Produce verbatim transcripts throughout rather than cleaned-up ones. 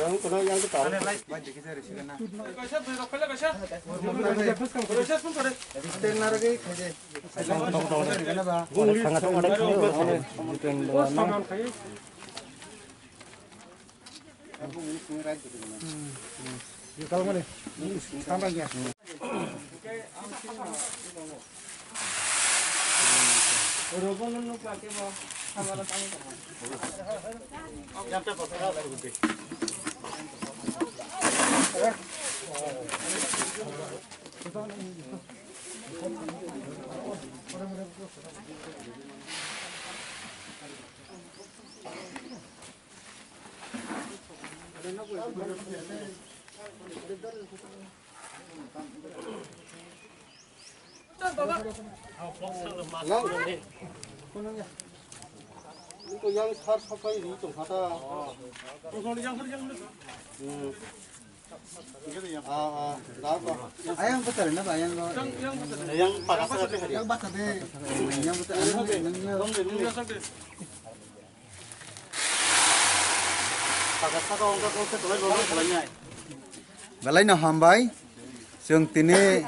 Yang, yang sar sapai ri tong kha ta. Hmm. Ah, ah, da ko. Ayang betul na ba, ayang lo. Yang paksa de. Yang paksa de. Yang betul. Belai no hambai, chwng tini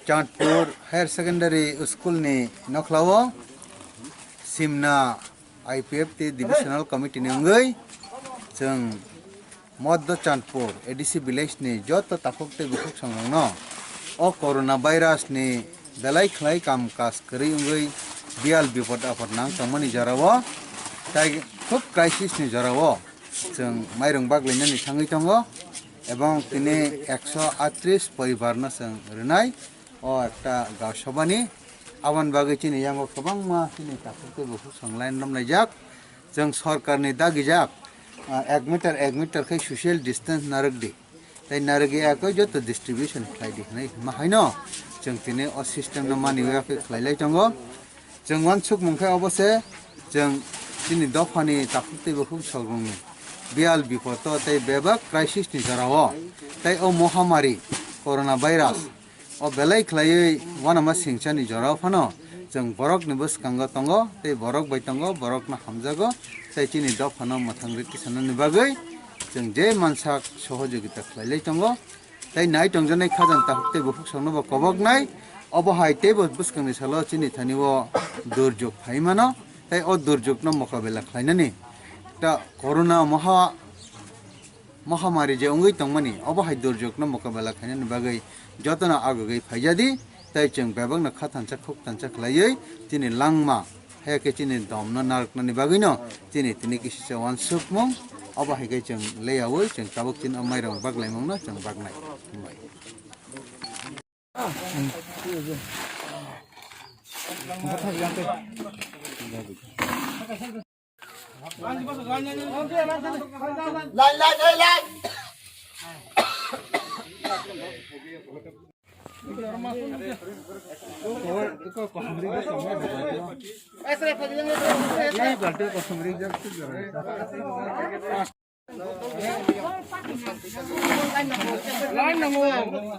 Chandpur Higher Secondary School ni nokhlao simna I P F T Divisional Committee ni wngwi chwng Moddo Chandpur A D C village ni joto takhuk tei bukhuk songrokno o corona virus ni belai khlai kam kaj kwrwi wngwi biyal bipod apod nang tongmani jorao tei khub crisis ni jorao chwng mairung baglainani thangwi tongo, ebong tini ekso atris poribar no chwng rwnai o ekta gaosabani. Aboni bagwi chini yango kwbangma chini takhuk tei bukhuk song line romlaijak. Chwng sorkarni dagijak, ah, ek meter, ek meter khe social distance narwk di. Tei narwgwi akoi joto distribution khlai di hwnwi hwnma haino chwng tini o system no mani ya khe khlai lai tongo. Chwng uansukmung khe obo se chwng chini dophani takhuk tei bukhuk songrokni biyal bipodo tei bebak crisis ni jorao tei o mohamari corona virus o belai khlaiwi uanama singchani jorao phano chwng borokni bwskango tongo tei borok bai tongo, borokno hamjago tei chini dophano mwthang rwkhe sanani bagwi chwng je mansak sohojogita khlailai tongo. Tei nai tongjaknai khajang takhuk tei bukhuk songnobo koboknai. Obo hai teibo bwskangni salo chini thani o durjok phai mano. Tei o durjokno mokabela khlainani ta corona moha-, mohamari je wngwi tongmani, obo hai durjokno mokabela khlainani bagwi jotono agugwi phaijadi. Tei chwng bebakno kha thansa khuk thansa khlaiwi chini langma Haya khe chini domno narwknani bagwino chini tini kisisa uansukmung, obo hai khe chwng leyaui chwng tabuk chini o mairung baglaimungno chwng bagnai. Hambai. Line, line, line, line. Line nango.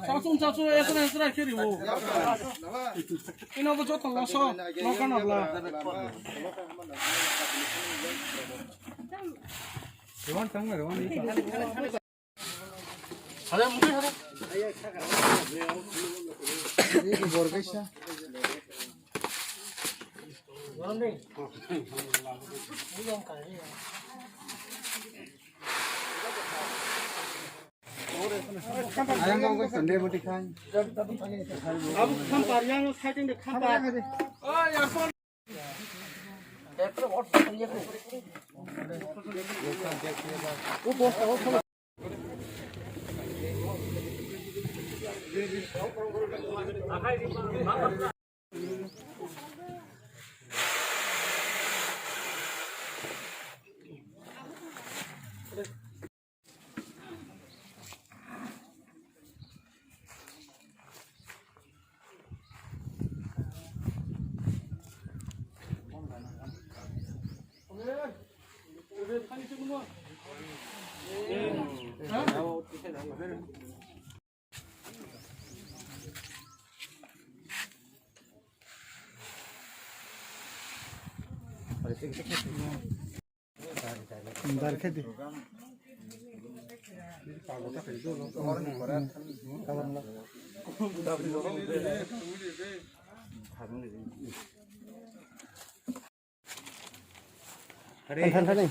Sasung sasung esra esra kiri bo. Ino bo joto loso. Lokan abla. Rewan tang na rewan. Ayang kau kau sende mati khai. Abu khampar yang saiting de khampar. Dar khe di. Thani, thani.